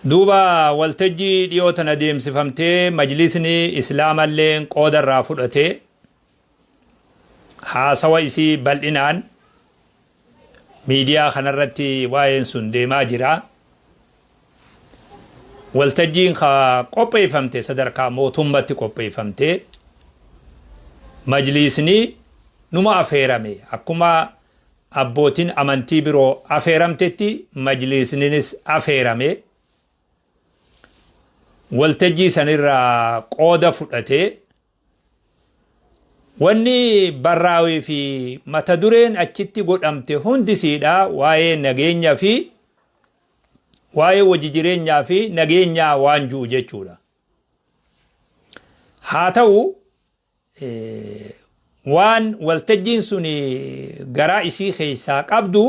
Duuba waltajjii dhiyoo tana deemsifamtee majlisni Islaamalleen qooda irraa fudhatee haasawa isii bal'inaan miidiyaa kanarratti waa'een sun deemaa jira. Waltajjiin ka qopheeffamte sadarkaa mootummatti qopheeffamte majlisni numa afeerame akkuma abbootiin amantii biroo afeeramtetti majlisninis afeerame. Waltajjii sanirraa qooda fudhatee wanni barraawee fi mata dureen achitti godhamte hundisiidha waa'ee nageenya fi waa'ee wajji jireenyaa fi nageenyaa waan ji'u jechuudha. Haa ta'u waan waltajjiin sun garaa isii keessaa qabdu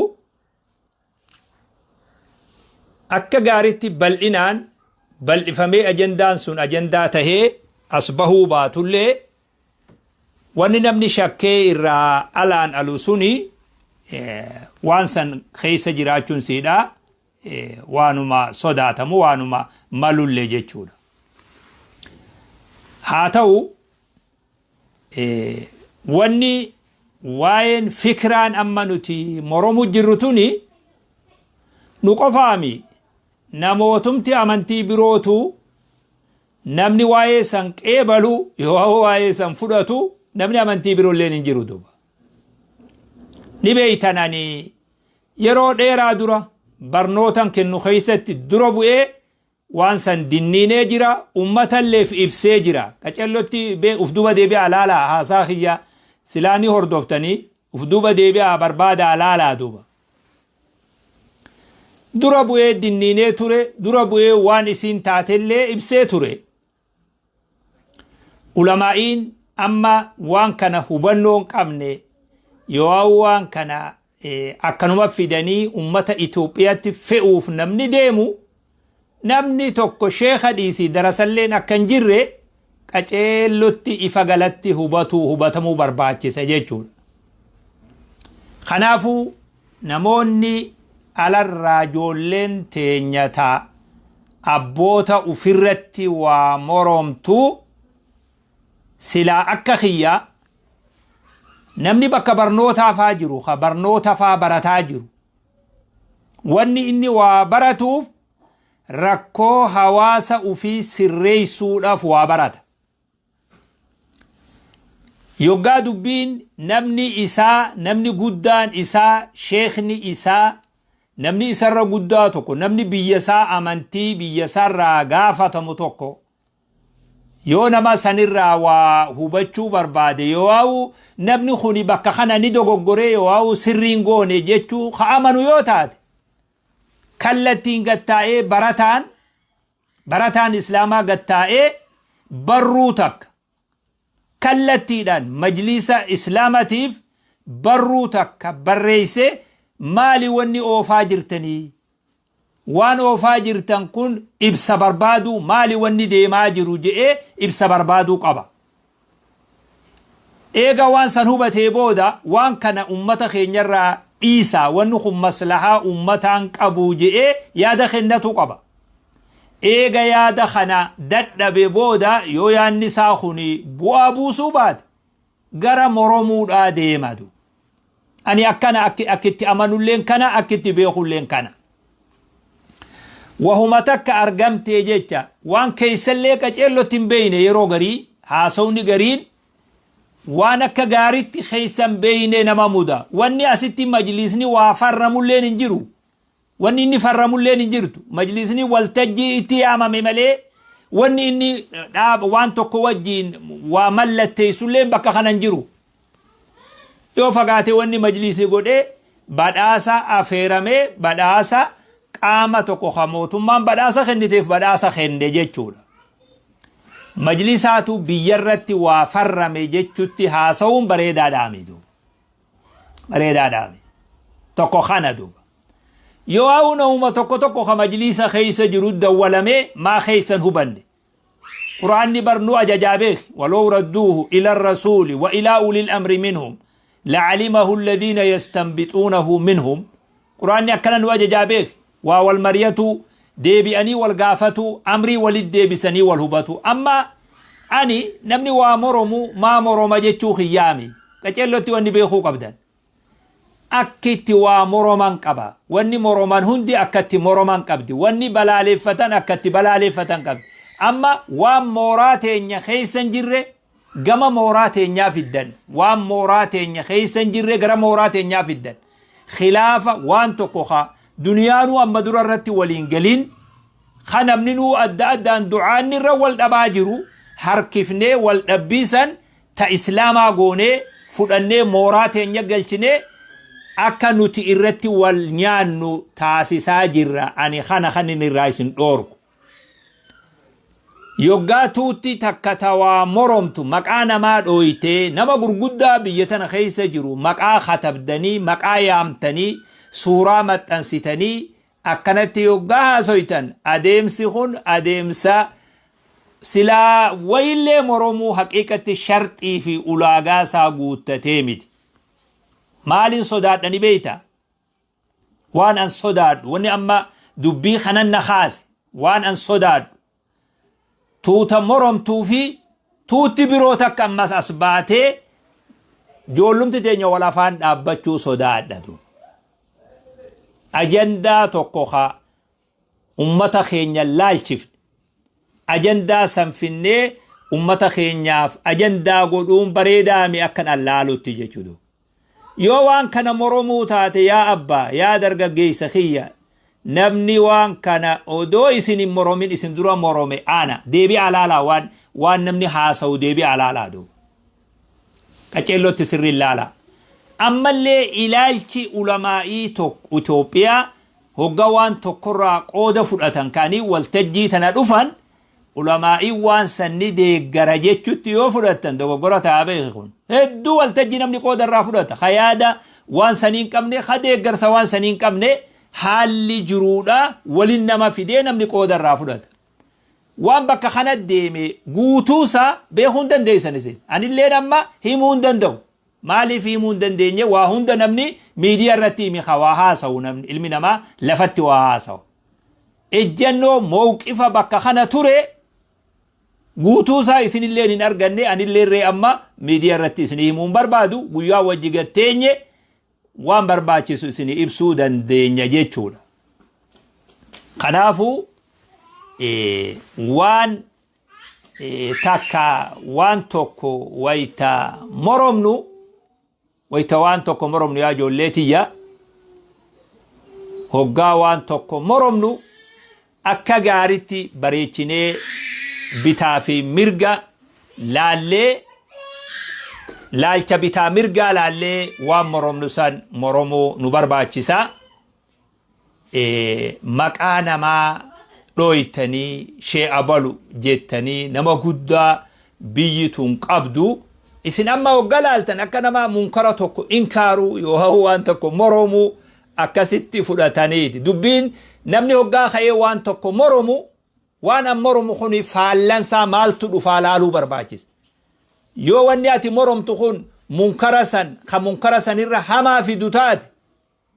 akka gaaritti bal'inaan bal'ifamee ajandaan sun ajandaa tahee as bahuu baatullee wanni namni shakkee irraa alaan alu suni waan san keessa jiraachuun siidha waanuma sodaatamu waanuma malullee jechuudha. Haa ta'u wanni waa'een fikiraan amma nuti moromu jirru tuni nu qofaami namootumti amantii birootu namni waa'ee san qeebalu yoo waa'ee san fudhatu namni amantii biroolleen hin jiru duuba. Ni beeytan ani yeroo dheeraa dura barnootan kennu keessatti dura bu'ee waan san dinniinee jira ummatalleef ibsee jira. Qacellotti uf duuba deebi'aa laalaa haasaa kiyya silaa ni hordoftanii uf duuba deebi'aa barbaadaa laalaa duuba. Dura bu'ee dinniinee ture dura bu'ee waan isiin taatellee ibsee ture. Ulamaa'iin amma waan kana hubannoo hin qabne yoo waan kana akkanuma fidanii ummata Itoophiyaatti fe'uuf namni deemu namni tokko sheekha dhiisii darasalleen akka hin jirre qaceellotti ifa galatti hubatamuu barbaachisa jechuudha. Kanaafuu namoonni alarraa ijoolleen teenya ta abboota ufirratti waa moromtu silaa akka kiyya namni bakka barnootaa faa jiru ka barnoota faa barataa jiru wanni inni waa baratuuf rakkoo hawaasa ufii sirreessuudhaaf waa barata. Yoggaa dubbiin namni isaa namni guddaan isaa sheekni isaa namni isarra guddaa tokko namni biyya isaa amantii biyya isaarraa gaafatamu tokko yoo nama sanirraa waa hubachuu barbaade yoo namni kuni bakka kana ni dogoggoree yoo sirriin goone jechuu ka amanu yoo taate kallattiin gattaa'ee barataan islaamaa gattaa'ee barruu takka kallattiidhaan majlisa islaamatiif barruu takka barreessee maali wanni oofaa jirtanii waan oofaa jirtan kun ibsa barbaaduu maali wanni deemaa jiru je'ee ibsa barbaaduu qaba. Eega waan san hubatee booda waan kana ummata keenyarraa dhiisaa wanni kun maslahaa ummataan qabu je'ee yaada kennatu qaba. Eega yaada kana dadhabe booda yoo yaadni isaa kun bu'aa buusuu baate gara moromuudhaa deemadu. Ani akkana akkitti amanulleen kana akkitti beekulleen kana. Wahuma takka argamtee jecha waan keessallee qaceellotti hin beeyne yeroo garii haasawni gariin waan akka gaaritti keessan beeyne nama muda. Wanni asitti majlisni waa farramulleen hin jiru. Wanni inni farramulleen hin jirtu. Majlisni waltajjii itti yaamame malee wanni inni dhaaba waan tokko wajjiin waa mallatteessulleen bakka kana hin jiru. Yoo fagaate wanni majlisni godhee badhaasa afeeramee badhaasa qaama tokko ka mootummaan badhaasa kenniteef badhaasa kenne jechuudha. Majlisaatu biyyarratti waa farrame jechutti haasa'uun bareedaadhaa miti. Bareedaadhaa miti. Tokko kana duuba. Yoo haa'u nama tokko tokko ka majlisa keessa jiru dawwalamee maa keessan hubanne. Quraanni barnuu ajajaa beeki. Walaw radduuhu ila rasuuli wa ilaa ulil amri minhum la'alimahu alladhiina yastanbixuunahu minhum. Quraanni akkana nu ajajaa beeki. Waa wal mari'atuu Deebi'anii wal gaafatu, amrii walit deebisanii wal hubatu. Amma ani namni waa moromu maa moroma jechuu kiyyaami. Qaceellotti wanni beekuu qabdan, akki itti waa moroman qaba. Wanni moroman hundi akka itti moroman qabdi. Wanni balaaleeffatan akka itti balaaleeffatan qabdi. Amma waan mooraa teenya keessa hin jirre gama mooraa teenyaa fiddan. Waan mooraa teenya keessa hin jirre gara mooraa teenyaa fiddan. Khilaafa waan tokko kaa duniyaanuu amma dura irratti waliin galiin, ka namni nuu adda addaan du'aanni irra wal dhabaa jiru, harkifnee wal dhabbiisan ta Islaamaa goonee fudhannee mooraa teenya galchinee akka nuti irratti wal nyaannu taasisaa jirra. Ani kana kan inni irraa isin dhoorku. Yoggaa tuutti takka tawaa moromtu maqaa namaa dhooytee, nama gurguddaa biyya tana keessa jiru maqaa katabdanii, maqaa yaamtanii, suuraa maxxansitanii akkanatti yoggaa haasoytan, adeemsi kun adeemsa silaa wayillee moromuu haqiiqatti sharxii fi ulaagaa isaa guuttatee miti. Maaliin sodaadhani beeyta? Waan an sodaadhu, wanni amma dubbii kanan na kaase, waan an sodaadhu, tuuta moromtuu fi tuutti biroo takka ammas as baatee ijoollumti teenya wal afaan dhaabbachuu sodaadhatu. Ajandaa tokko ka ummata keenya laalchifne, ajandaa san finnee ummata keenyaaf ajandaa godhuun bareedaami akkan allaalutti jechuudha. Yoo waan kana moromuu taate, yaa abbaa, yaa dargaggeessa kiyya, namni waan kana odoo isin hin moromin isin dura morome ana. Deebi'aa laalaa, waan namni haasa'u deebi'aa laalaa duuba. Qaceellotti sirriin laalaa. Ammallee ilaalchi ulamaa'ii tokko Itoophiyaa hogga waan tokkorraa qooda fudhatan ka'anii waltajjii tana dhufan, ulamaa'iin waan san ni deeggara jechutti yoo fudhattan dogoggora ta'aa beeki. Kun hedduu waltajjii namni qooda irraa fudhata ka yaada waan sanii hin qabne, ka deeggarsa waan sanii hin qabne, haalli jiruudha walin nama fidee namni qooda irraa fudhata. Waan bakka kana deeme guutuusaa beekuu hin dandeessan isin. Anilleen amma himuu hin danda'u. Maaliif himuu hin dandeenye? Waa hunda namni miidiyaa irratti himi ka waa haasa'u, namni ilmi namaa lafatti waa haasa'u. Ejjannoo mowqifa bakka kana ture guutuusaa isinilleen hin arganne. Anillee ree amma miidiyaa irratti isinii himuu hin barbaadu. Guyyaa wajji gatteenye waan barbaachisu isinii ibsuu dandeenya jechuudha. Kanaafuu waan takka waan tokko wayta moromnu, wayta waan tokko moromnu, yaa ijoollee tiyya, hoggaa waan tokko moromnu akka gaaritti bareechinee bitaa fi mirga laallee, laalcha bitaa mirgaa laallee waan moromnu san moromuu nu barbaachisa. Maqaa namaa dhooytanii shee abalu jettanii, nama guddaa biyyi tun qabdu, isin amma hogga laaltan akka nama munkara tokko inkaaruu yoo waan tokko moromuu akkasitti fudhataniiti. Dubbiin namni hoggaa ka'ee waan tokko moromu, waan an moromu kun faallansaa maaltu dhufaa laaluu barbaachisa. Yoo wanni ati moromtu kun munkara san ka munkara sanirra hamaa fidu taate,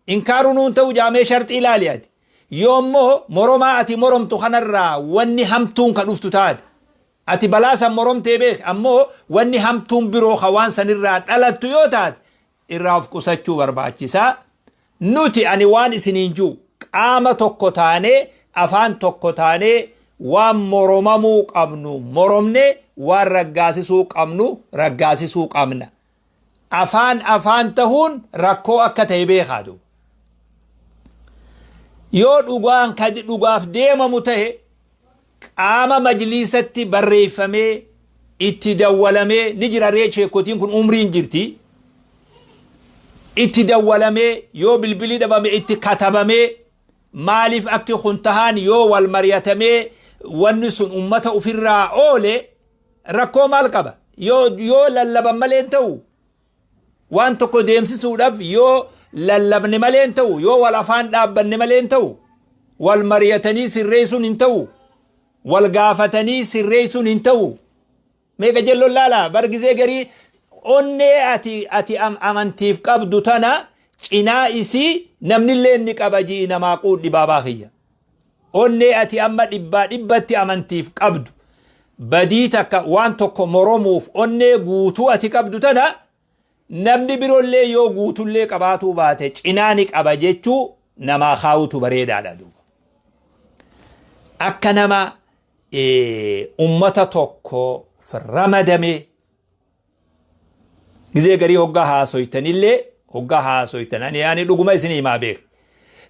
inkaaruu nuun ta'u jaamee sharxii ilaali ati. Yoo immoo moromaa ati moromtu kanarraa wanni hamtuun ka dhuftu taate, ati balaa san moromtee beek, ammoo wanni hamtuun biroo ka waan sanirraa dhalattu yoo taate, irraa of qusachuu barbaachisaa. Nuti ani waan isiniin jiru, qaama tokko taanee, afaan tokko taanee, waan moromamuu qabnu moromne, waan raggaasisuu qabnu raggaasisuu qabna. Afaan afaan tahuun rakkoo akka ta'e beekaa duuba. Yoo dhugaan ka dhugaaf deemamu tahe, qaama majliisatti barreeffamee itti dawwalamee ni jira ree. Sheekotiin kun umriin jirti. Itti dawwalamee, yoo bilbilii dhabame itti katabamee, maaliif akki kun tahaan yoo wal mari'atamee wanni sun ummata ofirraa oole, rakkoo maal qaba? Yoo lallaban malee hin ta'u. Waan tokko deemsisuudhaaf yoo lallabne malee hin ta'u. Yoo wal afaan dhaabbanne malee hin ta'u. Wal mari'atanii sirreessuun hin ta'u. Wal gaafatanii sirreessuun hin ta'u. Meeqa jelloon laala bargizee garii onnee ati amantiif qabdu tana cinaa isii namnillee inni qaba jii namaa quudhi baabaa kiyya. Onnee ati amma dhibbaa dhibbatti amantiif qabdu, badii takka waan tokko moromuuf onnee guutuu ati qabdu tana, namni biroollee yoo guutullee qabaatuu baate cinaa ni qaba jechuu namaa kaawutu bareedaadha duuba. Akka nama ummata tokko ramadame gizee garii hoggaa haasoytanillee, hoggaa haasoytan, ani yaani dhuguma isin himaa beek,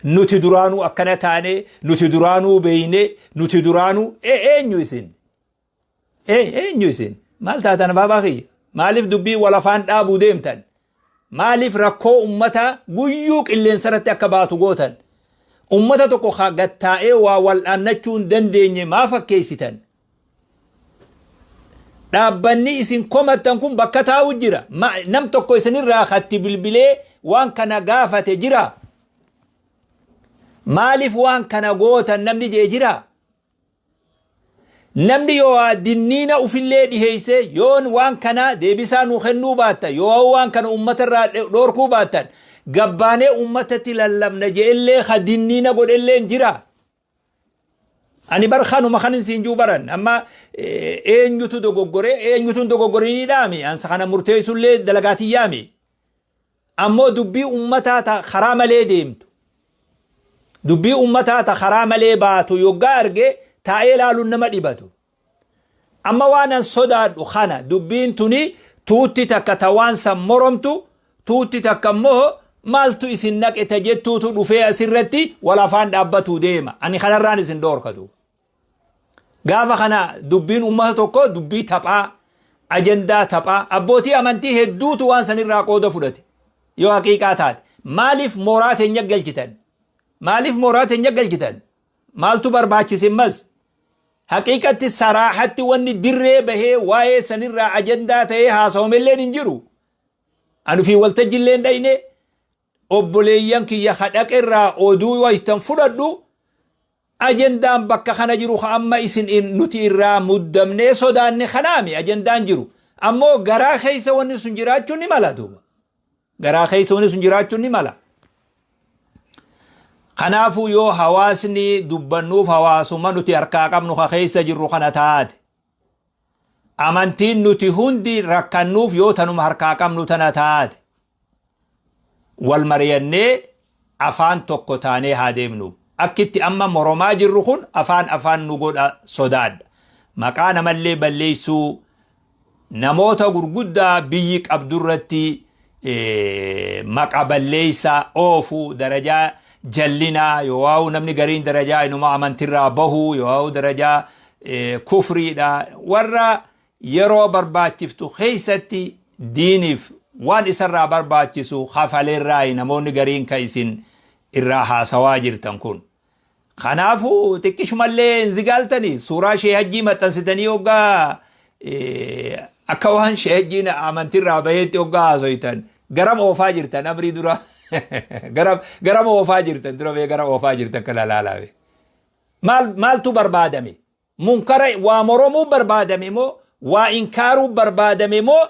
nuti duraanuu akkana taane, nuti duraanuu beeyne, nuti duraanuu eenyu isin? Eenyu isin? Maal taatan, baabaa kiyya? Maaliif dubbii wal afaan dhaabuu deemtan? Maaliif rakkoo ummata guyyuu qilleensarratti akka baatu gootan? Ummata tokko gattaa'ee waa wal'aannachuu hin dandeenye maa fakkeessitan? Dhaabbanni isin komattan kun bakka taa'u jira. Nam tokko isinirraa katti bilbilee waan kana gaafate jira? Maaliif waan kana gootan namni jee jira? Namni yoo dinniina ufillee dhiheeyse, yoon waan kana deebisaa nu kennuu baattan, yoo waan kana ummata irraa dhoorkuu baattan, gabbaanee ummatatti lallabna je'ellee ka dinniina godhellee jira. Ani bar kanuma kan siin juu baran amma eenyutu dogoggore, eenyutu hin dogoggorinii dhaami, ansa kana murteessullee dalagaatiyyaami. Ammoo dubbii ummataa ta karaa malee deemtu, dubbii ummataa ta karaa malee baatu yoggaa arge taa'ee ilaaluun nama dhibatu. Amma waan an sodaadhu kana, dubbiin tuni tuutti takka ta waan san moromtu, tuutti takka immoo maaltu isin naqe ta jettuutu dhufee asirratti wal afaan dhaabbatu deema. Ani kanarraan isin dhoorkatu. Gaafa kana dubbiin ummata tokko dubbii taphaa, ajandaa taphaa, abbootii amantii hedduutu waan sanirraa qooda fudhate. Yoo haqiiqaa taate maaliif mooraa teenya galchitan? Maaliif mooraa teenya galchitan? Maaltu barbaachise mas? Haqiiqatti saraaxatti wanni dirree bahee waa'ee sanirraa ajandaa ta'ee haasawamelleen hin jiru. Ani fi waltajjiillee hin dhayne, obboleeyyan kiyya kadhaqerraa oduu waytan fudhadhu, ajendaan bakka kana jiru ka amma isin nuti irraa muddamnee sodaanne kanaami ajendaan jiru. Ammoo garaa keessa wanni sun jiraachuun ni mala duuba. Garaa keessa wanni sun jiraachuun ni mala. Kanaafuu yoo hawaasni dubbannuuf hawaasuma nuti harkaa qabnu ka keessa jirru kana taate, amantiin nuti hundi rakkannuuf yoo tanuma harkaa qabnu tana taate, wal mari'annee afaan tokko taanee haa deemnu. Akkitti amma moromaa jirru kun afaan afaan nu godha sodaadha. Maqaa namallee balleessuu, namoota gurguddaa biyyi qabdurratti maqa balleessaa oofuu, darajaa jallinaa yoo namni gariin darajaa inuma amantirraa bahuu yoo darajaa kufriidha, warra yeroo barbaachiftu keessatti diiniif waan isarraa barbaachisu kafaleerraa namoonni gariin ka isin irraa haasawaa jirtan kun. Kanaafuu xiqqishumallee hin zigaaltanii suuraa Shee Hajjii maxxansitanii hoggaa akka waan Shee Hajjiin amantirraa baheetti hoggaa haasoytan, garam oofaa jirtan amrii dura? Garam oofaa jirtan dura bee? Gara oofaa jirtan kana laalaame. Maal maaltu barbaadame? Munkara waa moromuu barbaadame moo, waa inkaaruu barbaadame moo,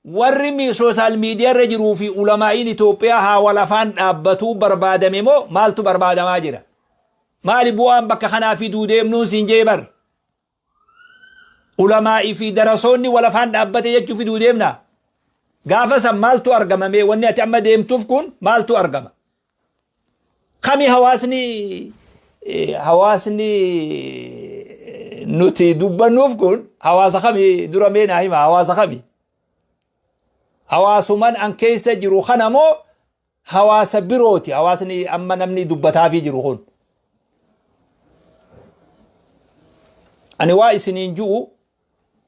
warri social media irra jiruu fi ulamaa'iin Itoophiyaa haa wal afaan dhaabbatuu barbaadame moo, maaltu barbaadamaa jira? Maali bu'aan bakka kanaa fiduu deemnuun siin jee bar? Ulamaa'ii fi darasoonni wal afaan dhaabbate jechuu fiduu deemna. Gaafa san maaltu argamame? Wanni ati amma deemtuuf kun maaltu argama? Kami hawaasni nuti dubbannuuf kun hawaasa kami dura mee naa hima, hawaasa kami? Hawaasuman an keessa jiru kana moo hawaasa birooti hawaasni amma namni dubbataafii jiru kun? Ani waa isiniin ju'u,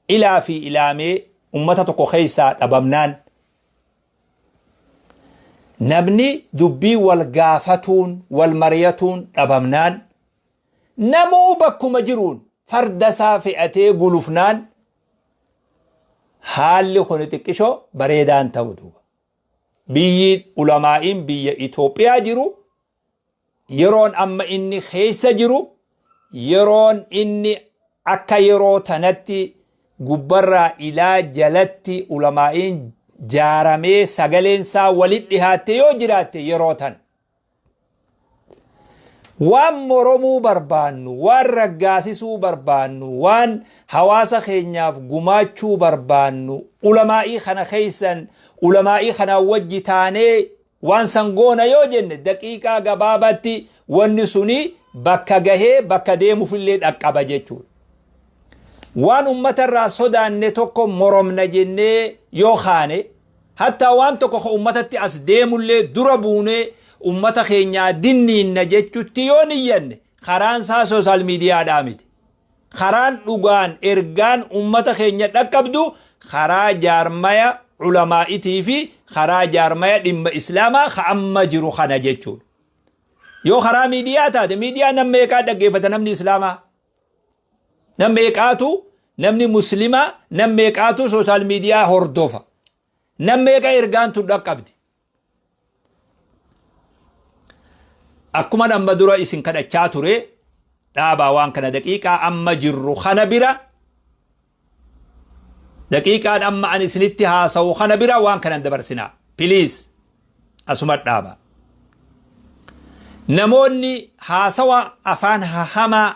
ilaa fi ilaamee ummata tokko keessaa dhabamnaan, namni dubbii wal gaafatuun wal mari'atuun dhabamnaan, namuu bakkuma jiruun farda isaa fe'atee gulufnaan, haalli kun xiqqishoo bareedaan ta'u duuba. Biyyi ulamaa'iin biyya Itoophiyaa jiru yeroon amma inni keessa jiru, yeroon inni akka yeroo tanatti gubbarraa ilaa jalatti ulamaa'iin jaaramee sagaleen isaa walit dhihaatte yoo jiraatte yeroo tana. Waan moromuu barbaannu, waan raggaasisuu barbaannu, waan hawaasa keenyaaf gumaachuu barbaannu ulamaa'ii kana keessan ulamaa'ii kanaan wajji taanee waan san goona yoo jenne, daqiiqaa gabaabatti wanni suni bakka gahee bakka deemufillee dhaqqaba jechuudha. Waan ummata irraa sodaanne tokko moromna jennee yoo kaane, hattaa waan tokko ka ummatatti as deemullee dura buunee ummata keenyaa dinniinna jechutti yoo niyyanne, karaan isaa social miidiyaadhaa miti. Karaan dhugaan ergaan ummata keenya dhaqqabdu karaa jaarmaya ulamaa'itii fi karaa jaarmaya dhimma Islaamaa ka amma jiru kana jechuudha. Yoo karaa miidiyaa taate, miidiyaa nam meeqaa dhaggeeffata namni Islaamaa? Nam meeqaatu, namni Muslimaa nam meeqaatu social miidiyaa hordofa? Nam meeqa ergaan tun dhaqqabdi? Akkuma amma dura isin kadhachaa ture, dhaabaa waan kana. Daqiiqaa amma jirru kana bira, daqiiqaan amma ani isinitti haasawu kana bira waan kanan dabarsinaa, please, asuma dhaaba. Namoonni haasawa afaan hamaa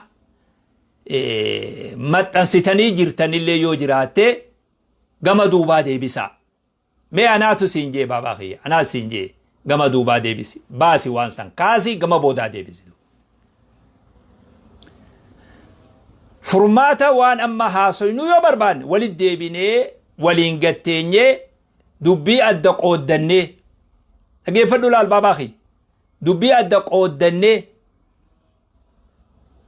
maxxansitanii jirtanillee yoo jiraatte, gama duubaa deebisaa. Mee anaatu siin jee, baabaa kiyya, anaatu siin jee, gama duubaa deebisi, baasi, waan san kaasi, gama boodaa deebisi. Furmaata waan amma haasoynu yoo barbaanne, walit deebinee waliin gatteenyee dubbii adda qooddannee, dhageeffadhu laal baabaa kiyya, dubbii adda qooddannee,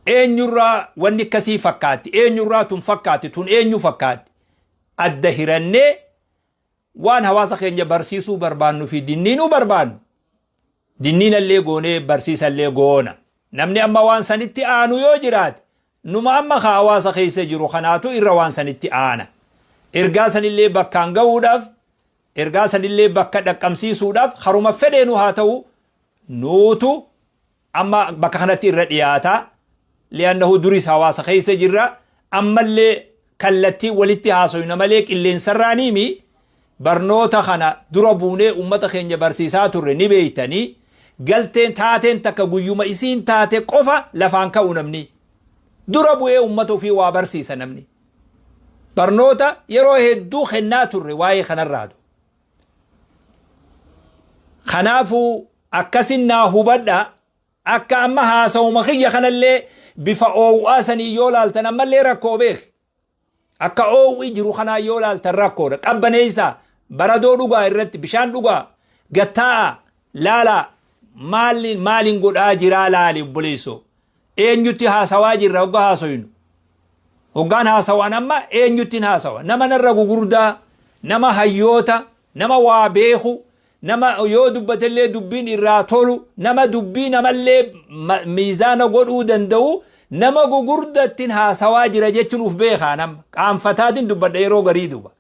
eenyurraa wanni akkasii fakkaatti, eenyurraa tun fakkaatti, tun eenyu fakkaatti, adda hirannee waan hawaasa keenya barsiisuu barbaannu fi dinniinuu barbaannu dinniinallee goonee barsiisallee goona. Namni amma waan sanitti aanu yoo jiraate, numa amma ka hawaasa keessa jiru kanaatu irra waan sanitti aana. Ergaa sanillee bakkaan ga'uudhaaf, ergaa sanillee bakka dhaqqabsiisuudhaaf, haruma fedheenu haa ta'u, nuutu amma bakka kanatti irra dhiyaata. Li'annahu duris hawaasa keessa jirra, ammallee kallattii walitti haasoyna malee qilleensarraaniimi. Barnoota kana dura buunee ummata keenya barsiisaa turre ni beeytanii. Galteen taateen takka guyyuma isiin taate qofa lafaan ka'u, namni dura bu'ee ummata ofii waa barsiisa. Namni barnoota yeroo hedduu kennaa turre waa'ee kanarraatu. Kanaafuu akkasin naa hubadha. Akka amma haasawuma kiyya kanallee bifa oowwaa sanii yoo laaltan, ammallee rakkoo beek. Akka oowwi jiru kanaa yoo laaltan rakkoodha. Qabbaneessaa, baradoo dhugaa, irratti bishaan dhugaa, gattaa'a laalaa. Maaliin maaliin godhaa jiraa laali obboleessoo. Eenyutti haasawaa jirra hoggaa haasoynu? Hoggaan haasawaan amma eenyuttiin haasawa? Nama narra gugurdaa, nama hayyoota, nama waa beeku, nama yoo dubbatellee dubbiin irraa tolu, nama dubbii namallee miizaana godhuu danda'u, nama gugurdattiin haasawaa jira jechuun uf beekaa. Nama qaanfataatiin dubbadha yeroo garii duuba.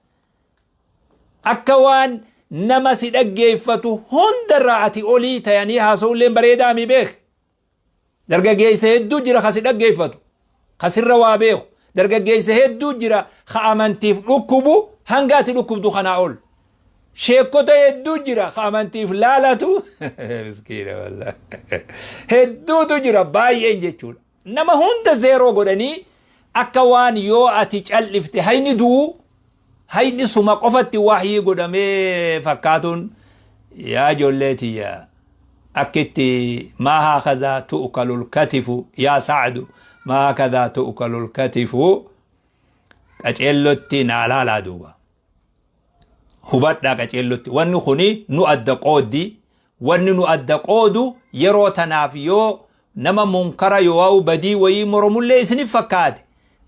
Akka waan nama si dhaggeeffatu hundarraa ati olii tayanii haasa'ullee bareedaa mi beek. Dargaggeessa hedduu jira ka si dhaggeeffatu, ka sirra waa beeku. Dargaggeessa hedduu jira ka amantiif dhukkubu hanga ati dhukkubdu kanaa ol. Sheekota hedduu jira ka amantiif laalatu. Miskiina wallah. Hedduutu jira, baay'een jechuudha. Nama hunda zero godhanii akka waan yoo ati callifte hayni du'u, hayni suma qofatti wahyii godhamee fakkaatuun. Yaa ijoollee tiyya, akkitti maa haakadhaa tu'kalul katifu, yaa Sa'adu, maa haakadhaa tu'kalul katifu, qaceellotti naa laalaa duuba. Hubadhaa qaceellotti, wanni kuni nu adda qooddi. Wanni nu adda qoodu yeroo tanaaf yoo nama munkara yoo badii wayii moromullee isinif fakkaate,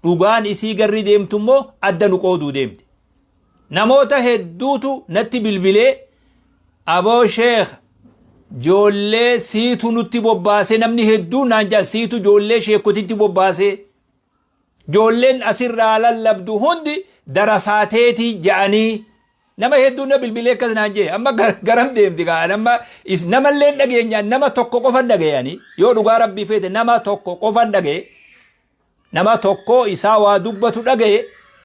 dhugaan isii garri deemtu immoo adda nu qooduu deemti. Namoota hedduutu natti bilbilee, "Aboo sheekh, joollee siitu nutti bobbaasee," namni hedduu naan jedhan, "Siitu joollee sheekotitti bobbaasee, joolleen asirraa lallabdu hundi darasaateetii," ja'anii nama hedduu na bilbilee akkas naan jee. Amma garam deemti gaa? Nama namallee dhageenyaan nama tokko qofan dhagayanii, yoo dhugaa Rabbii feete, nama tokko qofan dhagaye, nama tokko isaa waa dubbatu dhagaye.